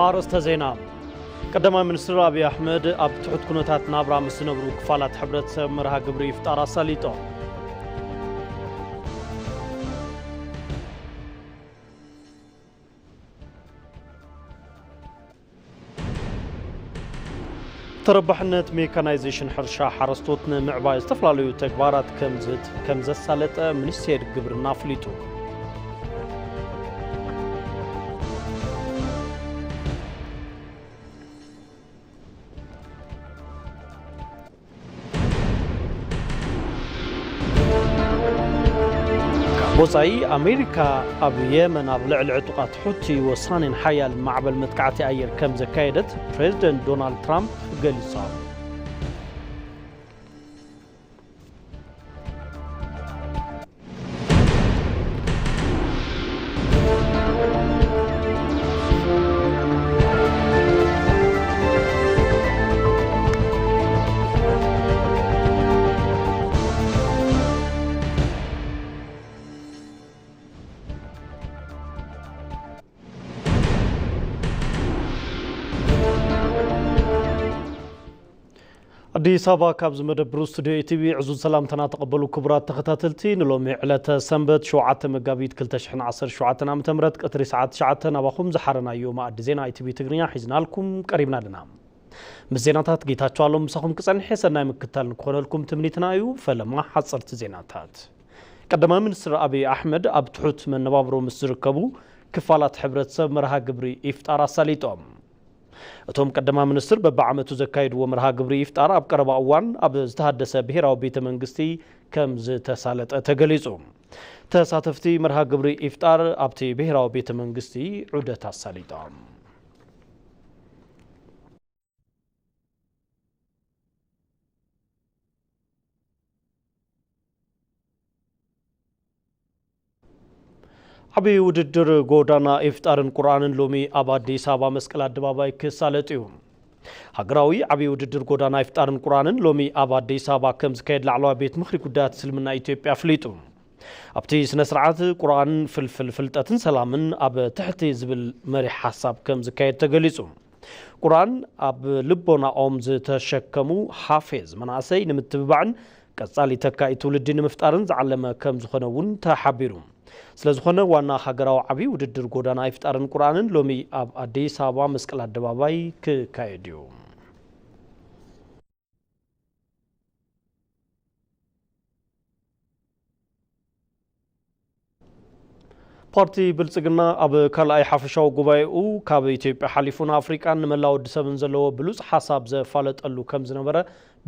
ኣርእስተ ዜና። ቀዳማይ ሚኒስትር ኣብይ ኣሕመድ ኣብ ትሑት ኩነታት ናብራ ምስ ዝነብሩ ክፋላት ሕብረተሰብ መርሃ ግብሪ ኢፍጣር ኣሳሊጦም። ተረባሕነት ሜካናይዜሽን ሕርሻ ሓረስቶት ንምዕባይ ዝተፈላለዩ ተግባራት ከም ዘት-፣ ከም ዘሳለጠ ሚኒስቴር ግብርና ኣፍሊጡ። ካብ ወጻኢ፣ ኣሜሪካ ኣብ የመን ኣብ ልዕሊ ዕጡቓት ሑቲ ወሳኔን ሓያል ማዕበል መጥቃዕቲ ኣየር ከም ዘካየደት ፕሬዚደንት ዶናልድ ትራምፕ ገሊጾም። ኣዲስ ኣበባ፣ ካብዚ መደብሩ ስቱድዮ ኢቲቪ ዕዙዝ ሰላምታና ተቐበሉ ክቡራት ተኸታተልቲ። ንሎሚ ዕለተ ሰንበት ሸውዓተ መጋቢት ክልተ ሽሕን ዓሰርተ ሸውዓተን ዓመተ ምህረት ቀትሪ ሰዓት ትሽዓተ ናባኹም ዝሓረናዮ መኣዲ ዜና ኢቲቪ ትግርኛ ሒዝናልኩም ቀሪብና ኣለና። ምስ ዜናታት ጌታቸው ኣሎም ምሳኹም ክጸንሕ ሰናይ ምክታል ንክኾነልኩም ትምኒትና እዩ። ፈለማ ሓጸርቲ ዜናታት። ቀዳማይ ሚኒስትር ኣብይ ኣሕመድ ኣብ ትሑት መነባብሮ ምስ ዝርከቡ ክፋላት ሕብረተሰብ መርሃ ግብሪ ኢፍጣር ኣሳሊጦም። እቶም ቀዳማይ ሚኒስትር በብዓመቱ ዘካይድዎ መርሃ ግብሪ ኢፍጣር ኣብ ቀረባ እዋን ኣብ ዝተሃደሰ ብሄራዊ ቤተ መንግስቲ ከም ዝተሳለጠ ተገሊጹ። ተሳተፍቲ መርሃ ግብሪ ኢፍጣር ኣብቲ ብሄራዊ ቤተ መንግስቲ ዑደት ኣሳሊጦም። ዓብዪ ውድድር ጎዳና ኢፍጣርን ቁርኣንን ሎሚ ኣብ ኣዲስ ኣበባ መስቀል ኣደባባይ ክሳለጥ እዩ። ሃገራዊ ዓብዪ ውድድር ጎዳና ኢፍጣርን ቁርኣንን ሎሚ ኣብ ኣዲስ ኣበባ ከም ዝካየድ ላዕለዋይ ቤት ምኽሪ ጉዳያት እስልምና ኢትዮጵያ ኣፍሊጡ። ኣብቲ ስነ ስርዓት፣ ቁርኣን ፍልፍል ፍልጠትን ሰላምን ኣብ ትሕቲ ዝብል መሪሕ ሓሳብ ከም ዝካየድ ተገሊጹ። ቁርኣን ኣብ ልቦናኦም ዝተሸከሙ ሓፌዝ መናእሰይ ንምትብባዕን ቀጻሊ ተካኢ ትውልዲ ንምፍጣርን ዝዓለመ ከም ዝኾነ እውን ተሓቢሩ። ስለ ዝኾነ፣ ዋና ሃገራዊ ዓብዪ ውድድር ጎዳና ኢፍጣርን ቁርኣንን ሎሚ ኣብ ኣዲስ ኣበባ መስቀል ኣደባባይ ክካየድ እዩ። ፓርቲ ብልጽግና ኣብ ካልኣይ ሓፈሻዊ ጉባኤኡ ካብ ኢትዮጵያ ሓሊፉ ንኣፍሪቃን ንመላእ ወዲ ሰብን ዘለዎ ብሉጽ ሓሳብ ዘፋለጠሉ ከም ዝነበረ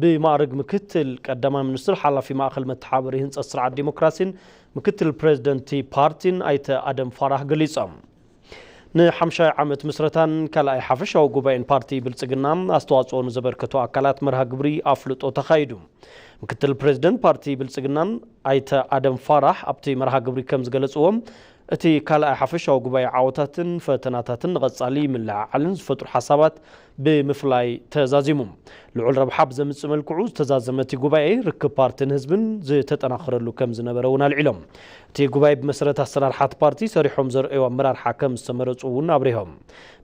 ብማዕርግ ምክትል ቀዳማይ ሚኒስትር ሓላፊ ማእከል መተሓባበሪ ህንጸት ስርዓት ዲሞክራሲን ምክትል ፕሬዚደንት ፓርቲን ኣይተ ኣደም ፋራህ ገሊጾም። ንሓምሻይ ዓመት ምስረታን ካልኣይ ሓፈሻዊ ጉባኤን ፓርቲ ብልጽግና ኣስተዋጽኦ ንዘበርከቱ ኣካላት መርሃ ግብሪ ኣፍልጦ ተኻይዱ። ምክትል ፕሬዚደንት ፓርቲ ብልጽግናን ኣይተ ኣደም ፋራህ ኣብቲ መርሃ ግብሪ ከም ዝገለጽዎ፣ እቲ ካልኣይ ሓፈሻዊ ጉባኤ ዓወታትን ፈተናታትን ንቐጻሊ ምልዕዓልን ዝፈጥሩ ሓሳባት ብምፍላይ ተዛዚሙ። ልዑል ረብሓ ብዘምጽእ መልክዑ ዝተዛዘመ እቲ ጉባኤ ርክብ ፓርትን ህዝብን ዝተጠናኸረሉ ከም ዝነበረ እውን ኣልዒሎም። እቲ ጉባኤ ብመሰረት ኣሰራርሓ እቲ ፓርቲ ሰሪሖም ዘርእዩ ኣመራርሓ ከም ዝተመረጹ እውን ኣብሪሆም።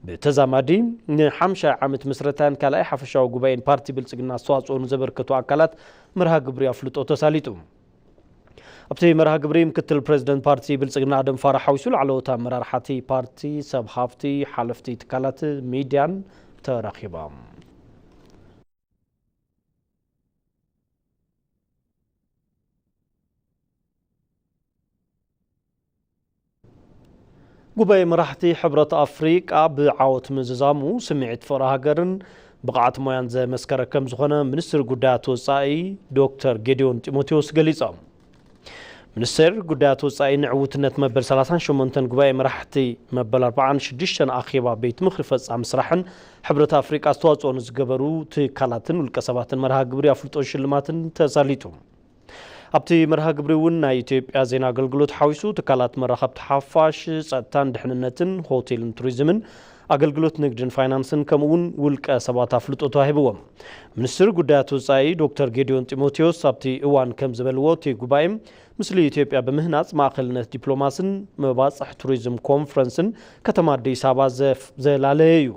ብተዛማዲ ንሓምሻይ ዓመት ምስረታን ካልኣይ ሓፈሻዊ ጉባኤን ፓርቲ ብልጽግና ኣስተዋጽኦ ንዘበርከቱ ኣካላት መርሃ ግብሪ ኣፍልጦ ተሳሊጡ። ኣብቲ መርሃ ግብሪ ምክትል ፕሬዚደንት ፓርቲ ብልጽግና ኣደም ፋራሕ ሓዊሱ ላዕለዎት ኣመራርሓ እቲ ፓርቲ፣ ሰብ ሃፍቲ፣ ሓለፍቲ ትካላት ሚድያን ተረኺቦም። ጉባኤ መራሕቲ ሕብረት ኣፍሪቃ ብዓወት ምዝዛሙ ስምዒት ፍቕሪ ሃገርን ብቕዓት ሞያን ዘመስከረ ከም ዝኾነ ሚኒስትር ጉዳያት ወጻኢ ዶክተር ጌዲዮን ጢሞቴዎስ ገሊጾም። ሚኒስቴር ጉዳያት ወጻኢ ንዕውትነት መበል ሰላሳን ሸሞንተን ጉባኤ መራሕቲ መበል ኣርባዓን ሽዱሽተን ኣኼባ ቤት ምኽሪ ፈጻሚ ስራሕን ሕብረት ኣፍሪቃ ኣስተዋጽኦ ንዝገበሩ ትካላትን ውልቀ ሰባትን መርሃ ግብሪ ኣፍልጦን ሽልማትን ተሳሊጡ። ኣብቲ መርሃ ግብሪ እውን ናይ ኢትዮጵያ ዜና ኣገልግሎት ሓዊሱ ትካላት መራኸብቲ ሓፋሽ፣ ጸጥታን ድሕንነትን፣ ሆቴልን ቱሪዝምን፣ ኣገልግሎት ንግድን ፋይናንስን ከምኡ እውን ውልቀ ሰባት ኣፍልጦ ተዋሂብዎም። ሚኒስትር ጉዳያት ወጻኢ ዶክተር ጌዲዮን ጢሞቴዎስ ኣብቲ እዋን ከም ዝበልዎ፣ እቲ ጉባኤ ምስሊ ኢትዮጵያ ብምህናጽ ማእኸልነት ዲፕሎማስን መባጽሕ ቱሪዝም ኮንፈረንስን ከተማ ኣዲስ ኣበባ ዘፍ-፣ ዘላለየ እዩ።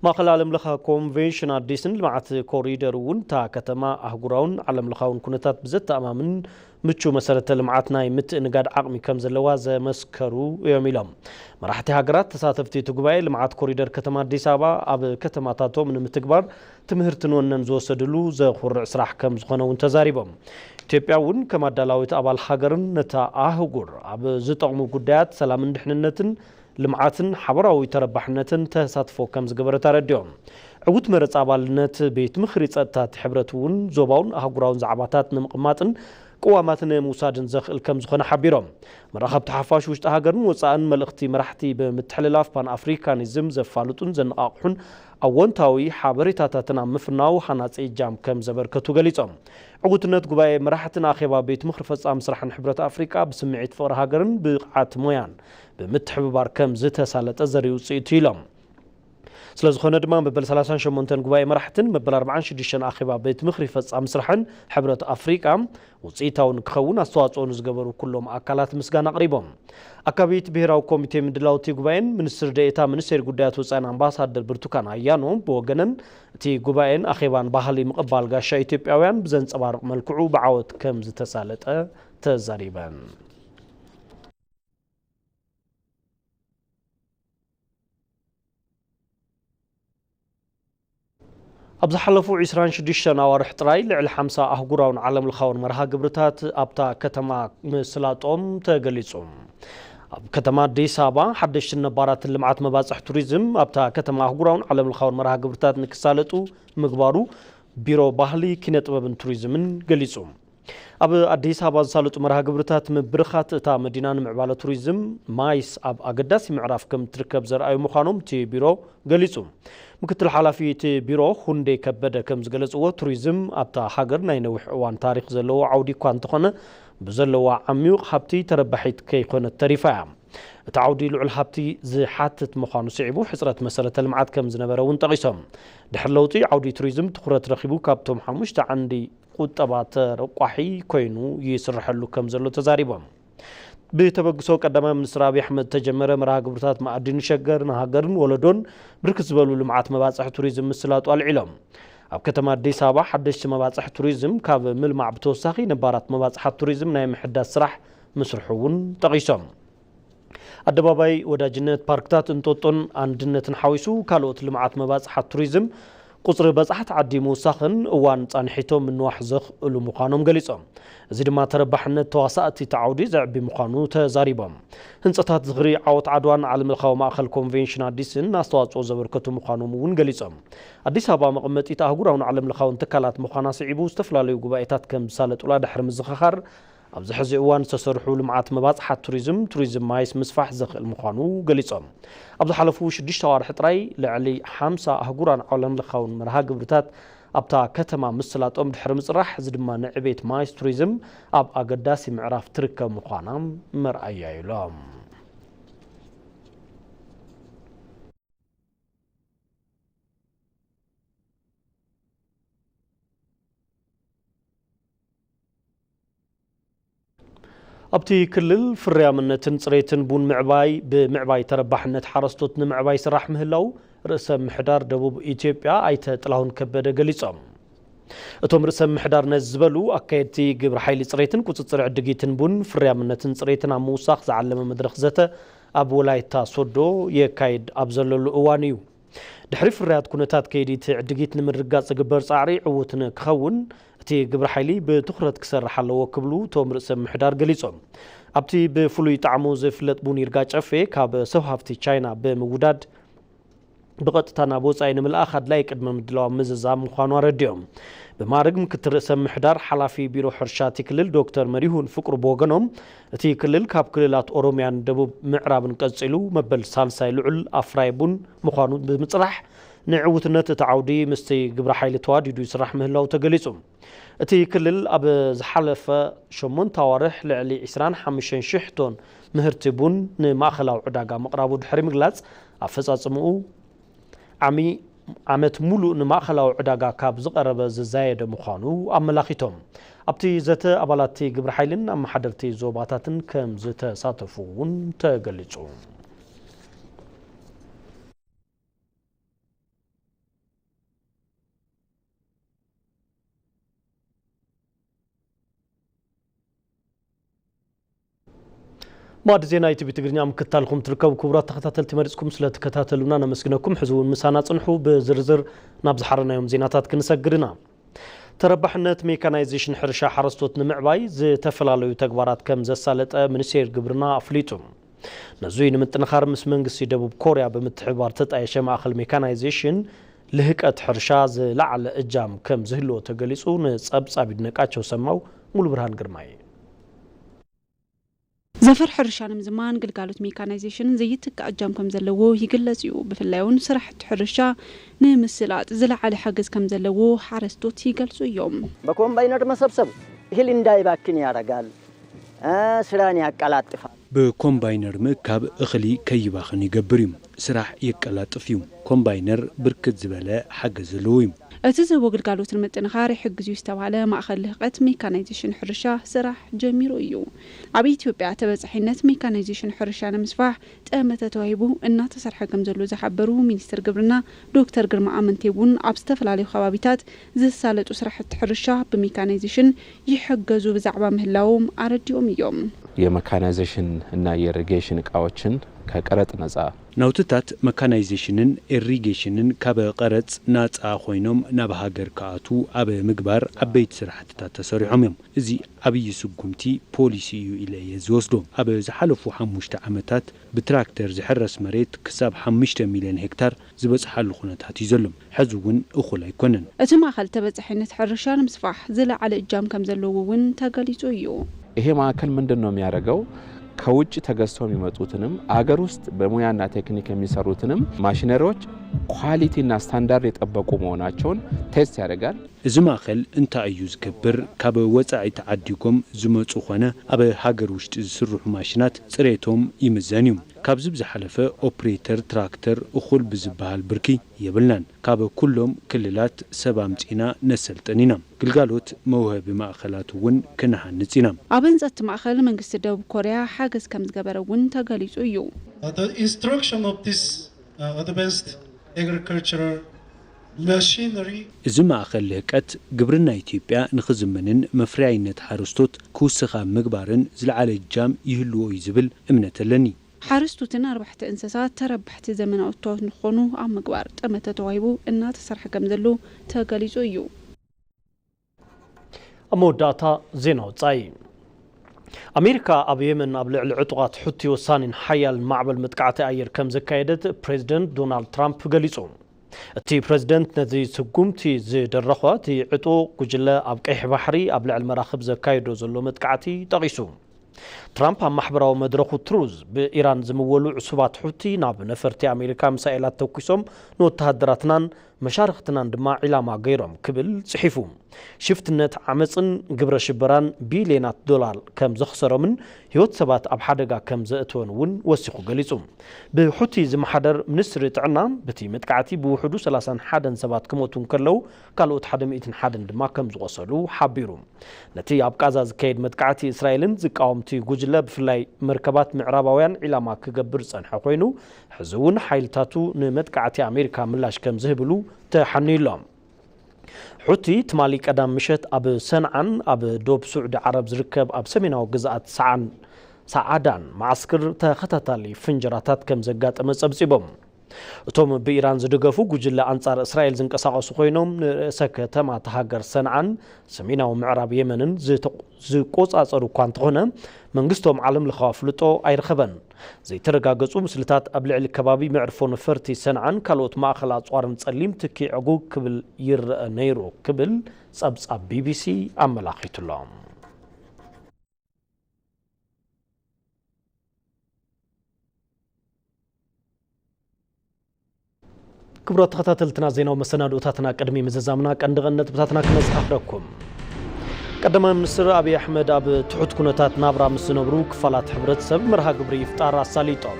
ማእኸል ዓለም ለኸ ኮንቬንሽን ኣዲስን ልምዓት ኮሪደር እውን እታ ከተማ ኣህጉራውን ዓለም ለኻውን ኩነታት ብዘተኣማምን ምቹ መሰረተ ልምዓት ናይ ምትእንጋድ ዓቕሚ ከም ዘለዋ ዘመስከሩ እዮም ኢሎም። መራሕቲ ሃገራት ተሳተፍቲ እቲ ጉባኤ ልምዓት ኮሪደር ከተማ ኣዲስ ኣበባ ኣብ ከተማታቶም ንምትግባር ትምህርቲ ንወነን ዝወሰድሉ ዘኹርዕ ስራሕ ከም ዝኾነ እውን ተዛሪቦም። ኢትዮጵያ እውን ከም ኣዳላዊት ኣባል ሃገርን ነታ ኣህጉር ኣብ ዝጠቕሙ ጉዳያት ሰላምን ድሕንነትን ልምዓትን ሓበራዊ ተረባሕነትን ተሳትፎ ከም ዝገበረት ኣረዲኦም። ዕዉት መረፃ ኣባልነት ቤት ምኽሪ ጸጥታ እቲ ሕብረት እውን ዞባውን ኣህጉራውን ዛዕባታት ንምቕማጥን ቅዋማት ንምውሳድን ዘኽእል ከም ዝኾነ ሓቢሮም። መራኸብቲ ሓፋሽ ውሽጢ ሃገርን ወጻእን መልእኽቲ መራሕቲ ብምትሕልላፍ፣ ፓን ኣፍሪካኒዝም ዘፋልጡን ዘነቓቕሑን ኣወንታዊ ሓበሬታታትን ኣብ ምፍናው ሃናጺ እጃም ከም ዘበርከቱ ገሊጾም። ዕዉትነት ጉባኤ መራሕትን ኣኼባ ቤት ምኽሪ ፈጻሚ ስራሕን ሕብረት ኣፍሪቃ ብስምዒት ፍቕሪ ሃገርን ብቕዓት ሞያን ብምትሕብባር ከም ዝተሳለጠ ዘርኢ ውጽኢት እዩ ኢሎም። ስለ ዝኾነ ድማ መበል ሰላሳን ሸሞንተን ጉባኤ መራሕትን መበል ኣርባዓን ሽዱሽተን ኣኼባ ቤት ምኽሪ ፈጻሚ ስራሕን ሕብረት ኣፍሪቃ ውጽኢታዊ ንክኸውን ኣስተዋጽኦ ንዝገበሩ ኩሎም ኣካላት ምስጋና ኣቕሪቦም። ኣካቢት ብሄራዊ ኮሚቴ ምድላው እቲ ጉባኤን ሚኒስትር ደኤታ ሚኒስቴር ጉዳያት ወጻኢን ኣምባሳደር ብርቱካን ኣያኖ ብወገነን፣ እቲ ጉባኤን ኣኼባን ባህሊ ምቕባል ጋሻ ኢትዮጵያውያን ብዘንጸባርቕ መልክዑ ብዓወት ከም ዝተሳለጠ ተዛሪበን። ኣብ ዝሓለፉ ዒስራን ሽዱሽተን ኣዋርሕ ጥራይ ልዕሊ ሓምሳ ኣህጉራውን ዓለምለኻውን መርሃ ግብርታት ኣብታ ከተማ ምስላጦም ተገሊጹ። ኣብ ከተማ ኣዲስ ኣበባ ሓደሽትን ነባራትን ልምዓት መባጽሕ ቱሪዝም ኣብታ ከተማ ኣህጉራውን ዓለምለኻውን መርሃ ግብርታት ንክሳለጡ ምግባሩ ቢሮ ባህሊ፣ ኪነ ጥበብን ቱሪዝምን ገሊጹ። ኣብ ኣዲስ ኣበባ ዝሳለጡ መርሃ ግብርታት ምብርኻት እታ መዲና ንምዕባለ ቱሪዝም ማይስ ኣብ ኣገዳሲ ምዕራፍ ከም ትርከብ ዘርኣዩ ምዃኖም እቲ ቢሮ ገሊጹ። ምክትል ሓላፊ እቲ ቢሮ ሁንዴ ከበደ ከም ዝገለጽዎ፣ ቱሪዝም ኣብታ ሃገር ናይ ነዊሕ እዋን ታሪኽ ዘለዎ ዓውዲ እኳ እንተኾነ፣ ብዘለዋ ዓሚዩቕ ሃብቲ ተረባሒት ከይኮነት ተሪፋ እያ። እቲ ዓውዲ ልዑል ሃብቲ ዝሓትት ምዃኑ ስዒቡ፣ ሕጽረት መሰረተ ልምዓት ከም ዝነበረ እውን ጠቒሶም። ድሕሪ ለውጢ፣ ዓውዲ ቱሪዝም ትኹረት ረኺቡ ካብቶም ሓሙሽተ ዓንዲ ቁጠባ ተረቋሒ ኮይኑ ይስርሐሉ ከም ዘሎ ተዛሪቦም። ብተበግሶ ቀዳማይ ሚኒስትር ኣብይ ኣሕመድ ዝተጀመረ መርሃ ግብርታት መኣዲ ንሸገር፣ ንሃገርን ወለዶን ብርክት ዝበሉ ልምዓት መባፅሒ ቱሪዝም ምስላጡ ኣልዒሎም። ኣብ ከተማ ኣዲስ ኣበባ ሓደሽቲ መባፅሒ ቱሪዝም ካብ ምልማዕ ብተወሳኺ ነባራት መባፅሓት ቱሪዝም ናይ ምሕዳስ ስራሕ ምስርሑ እውን ጠቒሶም። ኣደባባይ ወዳጅነት፣ ፓርክታት እንጦጦን ኣንድነትን ሓዊሱ ካልኦት ልምዓት መባፅሓት ቱሪዝም ቁፅሪ በፃሕቲ ዓዲ ምውሳኽን እዋን ፃንሒቶም ምንዋሕ ዘኽእሉ ምዃኖም ገሊፆም። እዚ ድማ ተረባሕነት ተዋሳእቲ እቲ ዓውዲ ዘዕቢ ምዃኑ ተዛሪቦም። ህንፀታት ዝኽሪ ዓወት ዓድዋን ዓለምለኻዊ ማእኸል ኮንቬንሽን ኣዲስን ኣስተዋፅኦ ዘበርከቱ ምዃኖም እውን ገሊፆም። ኣዲስ ኣበባ መቐመጢት ኣህጉራውን ዓለምለኻውን ትካላት ምዃና ስዒቡ ዝተፈላለዩ ጉባኤታት ከም ዝሳለጡላ ድሕሪ ምዝኽኻር፣ ኣብዚ ሕዚ እዋን ዝተሰርሑ ልምዓት መባፅሓት ቱሪዝም፣ ቱሪዝም ማይስ ምስፋሕ ዘኽእል ምዃኑ ገሊፆም። ኣብ ዝሓለፉ ሽዱሽተ ኣዋርሒ ጥራይ ልዕሊ ሓምሳ ኣህጉራን ዓለምለኻውን መርሃ ግብርታት ኣብታ ከተማ ምስላጦም ድሕሪ ምፅራሕ፣ እዚ ድማ ንዕቤት ማይስ ቱሪዝም ኣብ ኣገዳሲ ምዕራፍ ትርከብ ምዃና መርኣያ ኢሎም። ኣብቲ ክልል ፍርያምነትን ጽሬትን ቡን ምዕባይ፣ ብምዕባይ ተረባሕነት ሓረስቶት ንምዕባይ ይስራሕ ምህላው ርእሰ ምሕዳር ደቡብ ኢትዮጵያ ኣይተ ጥላሁን ከበደ ገሊጾም። እቶም ርእሰ ምሕዳር ነዚ ዝበሉ፣ ኣካየድቲ ግብረ ሓይሊ ጽሬትን ቁጽጽር ዕድጊትን ቡን ፍርያምነትን ጽሬትን ኣብ ምውሳኽ ዝዓለመ መድረኽ ዘተ ኣብ ወላይታ ሶዶ የካይድ ኣብ ዘለሉ እዋን እዩ። ድሕሪ ፍርያት ኩነታት ከይዲ እቲ ዕድጊት ንምርግጋጽ ዝግበር ጻዕሪ ዕዉት ንክኸውን እቲ ግብረ ሓይሊ ብትኹረት ክሰርሕ ኣለዎ ክብሉ እቶም ርእሰ ምሕዳር ገሊጾም። ኣብቲ ብፍሉይ ጣዕሙ ዝፍለጥ ቡን ይርጋ ጨፌ ካብ ሰብ ሃፍቲ ቻይና ብምውዳድ ብቐጥታ ናብ ወጻኢ ንምልኣኽ ኣድላይ ቅድመ ምድላው ምዝዛም ምዃኑ ኣረዲኦም። ብማዕርግ ምክትል ርእሰ ምሕዳር ሓላፊ ቢሮ ሕርሻ እቲ ክልል ዶክተር መሪሁን ፍቅሩ ብወገኖም፣ እቲ ክልል ካብ ክልላት ኦሮሚያን ደቡብ ምዕራብን ቀጺሉ መበል ሳልሳይ ልዑል ኣፍራይ ቡን ምዃኑ ብምጽራሕ፣ ንዕውትነት እቲ ዓውዲ ምስቲ ግብረ ሓይሊ ተዋዲዱ ይስራሕ ምህላው ተገሊጹ። እቲ ክልል ኣብ ዝሓለፈ ሸሞንተ ኣዋርሕ ልዕሊ ዕስራን ሓሙሽተን ሽሕ ቶን ምህርቲ ቡን ንማእኸላዊ ዕዳጋ ምቕራቡ ድሕሪ ምግላጽ፣ ኣፈጻጽምኡ ዓሚ ዓመት ሙሉእ ንማእኸላዊ ዕዳጋ ካብ ዝቐረበ ዝዛየደ ምዃኑ ኣመላኺቶም። ኣብቲ ዘተ ኣባላት እቲ ግብረ ሓይልን ኣመሓደርቲ ዞባታትን ከም ዝተሳተፉ እውን ተገሊጹ። ማዕዲ ዜና ኢቲቪ ትግርኛ ምክታልኩም ትርከቡ ክቡራት ተኸታተልቲ፣ መሪጽኩም ስለ ትከታተሉና ነመስግነኩም። ሕዚ እውን ምሳና ጽንሑ። ብዝርዝር ናብ ዝሓረናዮም ዜናታት ክንሰግር ኢና። ተረባሕነት ሜካናይዜሽን ሕርሻ ሓረስቶት ንምዕባይ ዝተፈላለዩ ተግባራት ከም ዘሳለጠ ሚኒስቴር ግብርና ኣፍሊጡ። ነዙይ ንምጥንኻር ምስ መንግስቲ ደቡብ ኮርያ ብምትሕብባር ተጣየሸ ማእኸል ሜካናይዜሽን ልህቀት ሕርሻ ዝለዓለ እጃም ከም ዝህልዎ ተገሊጹ። ንጸብጻብ ይድነቃቸው ሰማው፣ ሙሉ ብርሃን ግርማይ። ዘፈር ሕርሻ ንምዝማን ግልጋሎት ሜካናይዜሽን ዘይትካእ እጃም ከም ዘለዎ ይግለጽ እዩ። ብፍላይ እውን ስራሕቲ ሕርሻ ንምስላጥ ዝለዓለ ሓገዝ ከም ዘለዎ ሓረስቶት ይገልጹ እዮም። በኮምባይነር መሰብሰብ እህል እንዳይባክን ያረጋል፣ ስራን ያቀላጥፋል። ብኮምባይነር ምእካብ እኽሊ ከይባኽን ይገብር እዩ፣ ስራሕ የቀላጥፍ እዩ። ኮምባይነር ብርክት ዝበለ ሓገዝ ዘለዎ እዩ። እቲ ዝህቦ ግልጋሎት ንምጥንኻር ይሕግዝ እዩ ዝተባህለ ማእኸል ልህቀት ሜካናይዜሽን ሕርሻ ስራሕ ጀሚሩ እዩ። ኣብ ኢትዮጵያ ተበፃሒነት ሜካናይዜሽን ሕርሻ ንምስፋሕ ጠመተ ተዋሂቡ እናተሰርሐ ከም ዘሎ ዝሓበሩ ሚኒስትር ግብርና ዶክተር ግርማ ኣመንቴ እውን ኣብ ዝተፈላለዩ ከባቢታት ዝሳለጡ ስራሕቲ ሕርሻ ብሜካናይዜሽን ይሕገዙ ብዛዕባ ምህላዎም ኣረዲኦም እዮም። የመካናይዜሽን እና የኢሪጌሽን እቃዎችን ከቀረጥ ነጻ ናውትታት መካናይዜሽንን ኢሪጌሽንን ካብ ቀረጽ ናጻ ኮይኖም ናብ ሃገር ክኣትዉ ኣብ ምግባር ዓበይቲ ስራሕትታት ተሰሪሖም እዮም። እዚ ዓብዪ ስጉምቲ ፖሊሲ እዩ ኢለ እየ ዝወስዶ። ኣብ ዝሓለፉ ሓሙሽተ ዓመታት ብትራክተር ዝሕረስ መሬት ክሳብ ሓሙሽተ ሚልዮን ሄክታር ዝበጽሓሉ ኩነታት እዩ ዘሎ። ሕዚ እውን እኹል ኣይኮነን። እቲ ማእኸል ተበፃሒነት ሕርሻ ንምስፋሕ ዝለዓለ እጃም ከም ዘለዎ እውን ተገሊፁ እዩ። ይሄ ማዕከል ምንድን ነው የሚያደርገው? ከውጭ ተገዝተው የሚመጡትንም አገር ውስጥ በሙያና ቴክኒክ የሚሰሩትንም ማሽነሪዎች ኳሊቲ እና ስታንዳርድ የጠበቁ መሆናቸውን ቴስት ያደርጋል። እዚ ማእኸል እንታይ እዩ ዝገብር? ካብ ወፃኢ ተዓዲጎም ዝመፁ ኾነ ኣብ ሃገር ውሽጢ ዝስርሑ ማሽናት ፅሬቶም ይምዘን እዩ። ካብዚ ብዝሓለፈ ኦፕሬተር ትራክተር እኹል ብዝበሃል ብርኪ የብልናን። ካብ ኩሎም ክልላት ሰብ ኣምፂና ነሰልጥን ኢና። ግልጋሎት መውሀቢ ማእኸላት እውን ክንሃንፅ ኢና። ኣብ ህንፀት እቲ ማእኸል መንግስቲ ደቡብ ኮርያ ሓገዝ ከም ዝገበረ እውን ተገሊፁ እዩ። At the instruction of this uh, advanced agricultural machinery. እዚ ማእኸል ልህቀት ግብርና ኢትዮጵያ ንኽዝምንን መፍረያይነት ሓረስቶት ክውስኽ ኣብ ምግባርን ዝለዓለ እጃም ይህልዎ እዩ ዝብል እምነት ኣለኒ። ሓረስቶትን ኣርባሕቲ እንስሳት ተረባሕቲ ዘመናዊ እቶት ንክኾኑ ኣብ ምግባር ጠመተ ተዋሂቡ እናተሰርሐ ከም ዘሎ ተገሊፁ እዩ። ኣብ መወዳእታ ዜና ወጻኢ። ኣሜሪካ ኣብ የመን ኣብ ልዕሊ ዕጡቓት ሑቲ ወሳኒን ሓያልን ማዕበል መጥቃዕቲ ኣየር ከም ዘካየደት ፕሬዚደንት ዶናልድ ትራምፕ ገሊጹ። እቲ ፕሬዚደንት ነዚ ስጉምቲ ዝደረኾ እቲ ዕጡቕ ጉጅለ ኣብ ቀይሕ ባሕሪ ኣብ ልዕሊ መራኽብ ዘካይዶ ዘሎ መጥቃዕቲ ጠቒሱ። ትራምፕ ኣብ ማሕበራዊ መድረኹ ትሩዝ ብኢራን ዝምወሉ ዕሱባት ሑቲ ናብ ነፈርቲ ኣሜሪካ ሚሳኤላት ተኩሶም ንወተሃደራትናን መሻርኽትናን ድማ ዒላማ ገይሮም ክብል ጽሒፉ። ሽፍትነት፣ ዓመጽን ግብረ ሽበራን ቢልዮናት ዶላር ከም ዘኽሰሮምን ህይወት ሰባት ኣብ ሓደጋ ከም ዘእተወን እውን ወሲኹ ገሊጹ። ብሑቲ ዝመሓደር ሚኒስትሪ ጥዕና፣ በቲ መጥቃዕቲ ብውሕዱ ሰላሳን ሓደን ሰባት ክሞቱ እንከለዉ፣ ካልኦት ሓደ ሚእትን ሓደን ድማ ከም ዝቖሰሉ ሓቢሩ። ነቲ ኣብ ቃዛ ዝካየድ መጥቃዕቲ እስራኤልን ዝቃወምቲ ጉጅለ ብፍላይ መርከባት ምዕራባውያን ዒላማ ክገብር ዝጸንሐ ኮይኑ፣ ሕዚ እውን ሓይልታቱ ንመጥቃዕቲ ኣሜሪካ ምላሽ ከም ዝህብሉ ተሓንዩ ኣሎ። ሑቲ ትማሊ ቀዳም ምሸት ኣብ ሰንዓን ኣብ ዶብ ስዑዲ ዓረብ ዝርከብ ኣብ ሰሜናዊ ግዝኣት ሰዓን ሰዓዳን መዓስክር ተኸታታሊ ፍንጀራታት ከም ዘጋጠመ ጸብጺቦም። እቶም ብኢራን ዝድገፉ ጉጅለ ኣንጻር እስራኤል ዝንቀሳቐሱ ኮይኖም ንርእሰ ከተማ እታ ሃገር ሰንዓን ሰሜናዊ ምዕራብ የመንን ዝቆጻጸሩ እኳ እንተኾነ መንግስቶም ዓለም ለኻዊ ኣፍልጦ ኣይረኸበን። ዘይተረጋገጹ ምስልታት ኣብ ልዕሊ ከባቢ መዕርፎ ነፈርቲ ሰንዓን ካልኦት ማእኸል ኣጽዋርን ጸሊም ትኪ ዕጉግ ክብል ይረአ ነይሩ ክብል ጸብጻብ ቢቢሲ ኣመላኺቱሎም። ክቡራት ተኸታተልትና፣ ዜናዊ መሰናድኦታትና ቅድሚ ምዝዛምና ቀንዲ ቀንዲ ነጥብታትና ክነዘኻኽረኩም። ቀዳማይ ሚኒስትር ኣብይ ኣሕመድ ኣብ ትሑት ኩነታት ናብራ ምስ ዝነብሩ ክፋላት ሕብረተሰብ መርሃ ግብሪ ይፍጣር ኣሳሊጦም።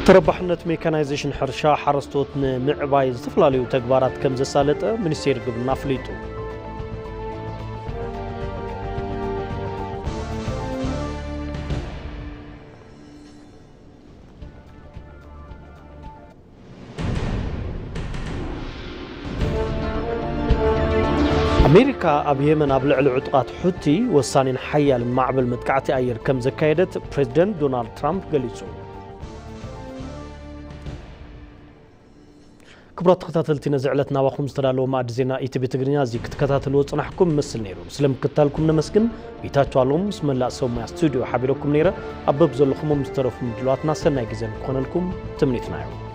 ተረባሕነት ሜካናይዜሽን ሕርሻ ሓረስቶት ንምዕባይ ዝተፈላለዩ ተግባራት ከም ዘሳለጠ ሚኒስቴር ግብርና ኣፍሊጡ። ኣሜሪካ ኣብ የመን ኣብ ልዕሊ ዕጡቓት ሑቲ ወሳኒን ሓያልን ማዕበል መጥቃዕቲ ኣየር ከም ዘካየደት ፕሬዚደንት ዶናልድ ትራምፕ ገሊጹ። ክቡራት ተኸታተልቲ፣ ነዚ ዕለት ናባኹም ዝተዳለወ ማዕዲ ዜና ኢቲቪ ትግርኛ እዚ ክትከታተልዎ ጽናሕኩም ይመስል ነይሩ። ስለ ምክትታልኩም ነመስግን። ጌታቸው ኣለሙ ምስ መላእ ሰብ ሞያ ስቱዲዮ ሓቢረኩም ነይረ። ኣብ በብ ዘለኹም ምስ ዝተረፉ ምድላዋትና ሰናይ ግዜ ንክኾነልኩም ትምኒትና እዩ።